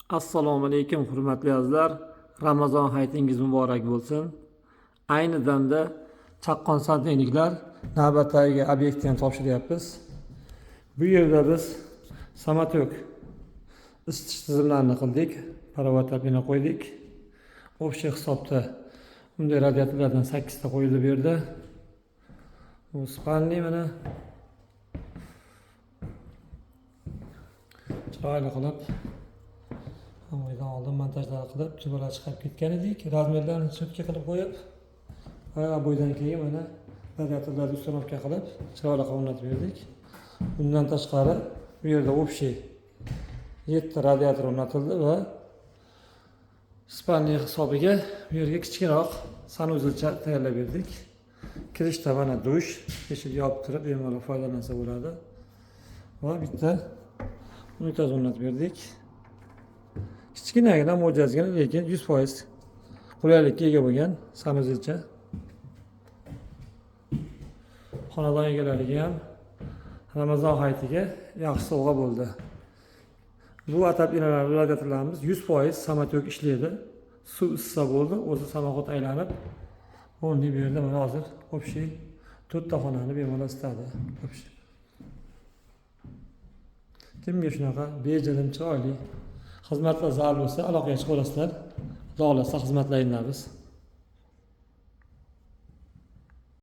Assalomu alaykum, hurmatli azizlar. Ramazon hayitingiz muborak bo'lsin. Ayni damda chaqqon santexniklar navbatdagi obyektni ham topshiryapmiz. Bu yerda biz самотек isitish tizimlarini qildik, паровой отопление qo'ydik. Общий hisobda bunday radiatorlardan 8 ta qo'yildi bu yerda. Bu спальный, mana, chiroyli qilib uydan oldin montajlar qilib, tubalar chiqarib ketgan edik. Размер larni четко qilib qo'yib va bo'ydan keyin mana radiatorlarni установка qilib, chiroyli qilib o'rnatib berdik. Bundan tashqari, bu yerda общий yetti radiator o'rnatildi va спальный hisobiga bu yerga kichikroq санузел cha tayyorlab berdik. Kirishda mana dush, eshik yopib turib bemalol foydalansa bo'ladi va bitta unitaz o'rnatib berdik. Kichkinagina, mo'jazgina, lekin 100% qulaylikka ega bo'lgan санузел cha xonadon egalariga ham Ramazon hayitiga yaxshi sovg'a bo'ldi. Bu отопления lar, radiatorlarimiz 100% самотек ishlaydi. Suv issisa bo'ldi, o'zi самоход aylanib o'rni. Bu yerda mana hozir общий to'rtta xonani bemalol isitadi общий. Kimga shunaqa bejirim, chiroyli xizmatlar zarur bo'lsa, aloqaga chiqaverasizlar. Xudo xohlasa, xizmatlaringlarmiz.